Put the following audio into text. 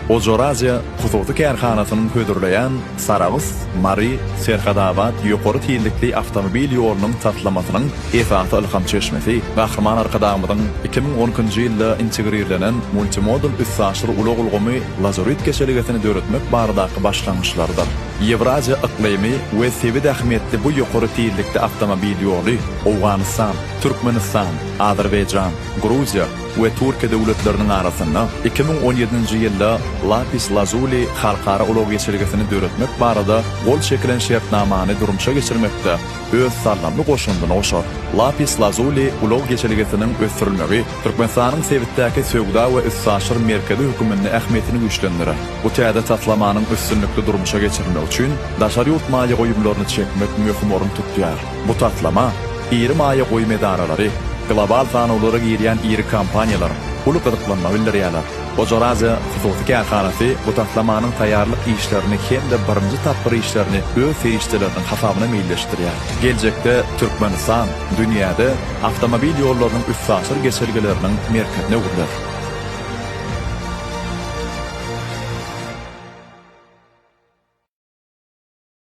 Ojar-Aziýa hususy kärhanasynyň hödürleýän Sarahs, Mary, Serhadabat ýokary tizlikli awtomobil ýolunyň taslamasynyň esasy ylham çeşmesi Gahryman Arkadagymyzyň 2012-nji ýylda integrirlenen multimodal üstaşyr ulag ulgamy Lazurit geçelgesini döretmek baradaky başlangyçlarydyr. Ýewraziýa yklymy we sebit ähmiýetli bu ýokary tizlikli awtomobil ýoly Owganystan, Türkmenistan, Azerbaýjan, Gruziýa we Türkiýe döwletleriniň arasynda 2017-nji ýylda Lapis Lazuli halkara ulag geçelgesini döretmek barada gol çekilen şertnamany durmuşa geçirmekde öz saldamly goşandyny goşar. Lapis Lazuli ulag geçelgesiniň ösdürilmegi Türkmenistanyň sebitdäki söwda we üstaşyr merkezi höküminde ähmiýetini güýçlendirer. Bu täze taslamanyň üstünlikli durmuşa geçirilmegi üçin daşary ýurt maýa goýumlaryny çekmek möhüm orun tutýar. Bu taslama iri maýa goýum edaralary, global sanawlara girýän iri kompaniýalar uly gyzyklanma bildirýärler. Ojar-Aziýa hususy kärhanasy bu taslamanyň taýýarlyk işlerini hem-de birinji tapgyr işlerini öz serişdeleriniň hasabyna meýilleşdirýär. Geljekde Türkmenistan dünýäde awtomobil ýollarynyň üstaşyr geçelgeleriniň merkezine öwrüler.